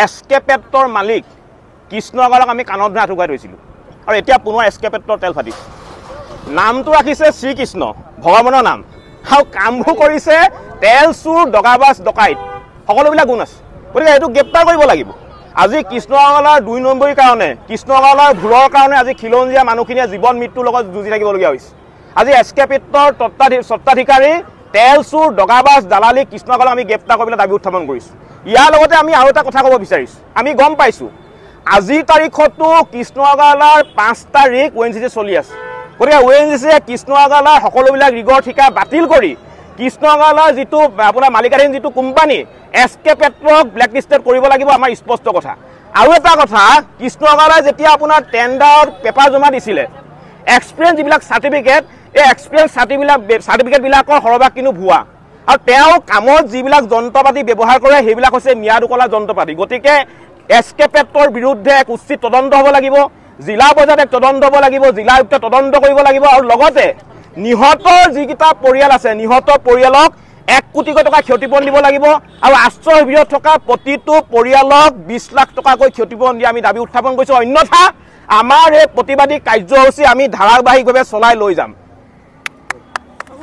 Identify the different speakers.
Speaker 1: S কে পেট্ৰৰ মালিক কৃষ্ণ আগৰৱালাক আমি কাণত ধৰি আঁঠুকঢ়াই থৈছিলোঁ আৰু এতিয়া পুনৰ এছ কে পেট্ৰৰ তেল ফাটিছে। নামটো ৰাখিছে শ্ৰীকৃষ্ণ, ভগৱানৰ নাম, আৰু কামবোৰ কৰিছে তেল চোৰ, দগাবাজ, ডকাইত, সকলোবিলাক গুণ আছে। গতিকে এইটো গ্ৰেপ্তাৰ কৰিব লাগিব। আজি কৃষ্ণ আগৰৱালাৰ 2 নম্বৰীৰ কাৰণে, কৃষ্ণ আগৰৱালাৰ ভুলৰ কাৰণে আজি খিলঞ্জীয়া মানুহখিনিয়ে জীৱন মৃত্যুৰ লগত যুঁজি থাকিবলগীয়া হৈছে। আজি এছ কে পেট্ৰৰ স্বত্বাধিকাৰী তেল চোৰ, দগাবাজ, দালালি কৃষ্ণ আগৰৱালাক আমি গ্ৰেপ্তাৰ কৰিবলৈ দাবী উত্থাপন কৰিছোঁ। ইয়াৰ লগতে আমি আৰু এটা কথা ক'ব বিচাৰিছোঁ। আমি গম পাইছোঁ আজিৰ তাৰিখতো কৃষ্ণ আগৰৱালাৰ 5টা ৰিগ অ' এন জি চি চলি আছে। গতিকে অ' এন জি চিয়ে কৃষ্ণ আগৰৱালাৰ সকলোবিলাক ৰিগৰ ঠিকা বাতিল কৰি কৃষ্ণ আগৰৱালাৰ যিটো আপোনাৰ মালিকাধীন যিটো কোম্পানী এছ কে পেট্ৰক ব্লেক লিষ্টেড কৰিব লাগিব, আমাৰ স্পষ্ট কথা। আৰু এটা কথা, কৃষ্ণ আগৰৱালাই যেতিয়া আপোনাৰ টেণ্ডাৰত পেপাৰ জমা দিছিলে, এক্সপিৰিয়েঞ্চ যিবিলাক চাৰ্টিফিকেট, এই এক্সপিৰিয়েঞ্চ চাৰ্টিফিকেটবিলাকৰ সৰহভাগ কিন্তু ভুৱা। আৰু তেওঁ কামত যিবিলাক যন্ত্ৰপাতি ব্যৱহাৰ কৰে সেইবিলাক হৈছে ম্যাদ উকলা যন্ত্ৰপাতি। গতিকে এছ কে পেট্ৰৰ বিৰুদ্ধে এক উচিত তদন্ত হ'ব লাগিব, জিলা পৰ্যায়ত এক তদন্ত হ'ব লাগিব, জিলা আয়ুক্তই তদন্ত কৰিব লাগিব আৰু লগতে নিহতৰ যিকেইটা পৰিয়াল আছে নিহত পৰিয়ালক 1 কোটিকৈ টকা ক্ষতিপূৰণ দিব লাগিব আৰু আশ্ৰয় শিবিৰত থকা প্ৰতিটো পৰিয়ালক 20 লাখ টকাকৈ ক্ষতিপূৰণ দিয়া আমি দাবী উত্থাপন কৰিছোঁ। অন্যথা আমাৰ এই প্ৰতিবাদী কাৰ্যসূচী আমি ধাৰাবাহিকভাৱে চলাই লৈ যাম।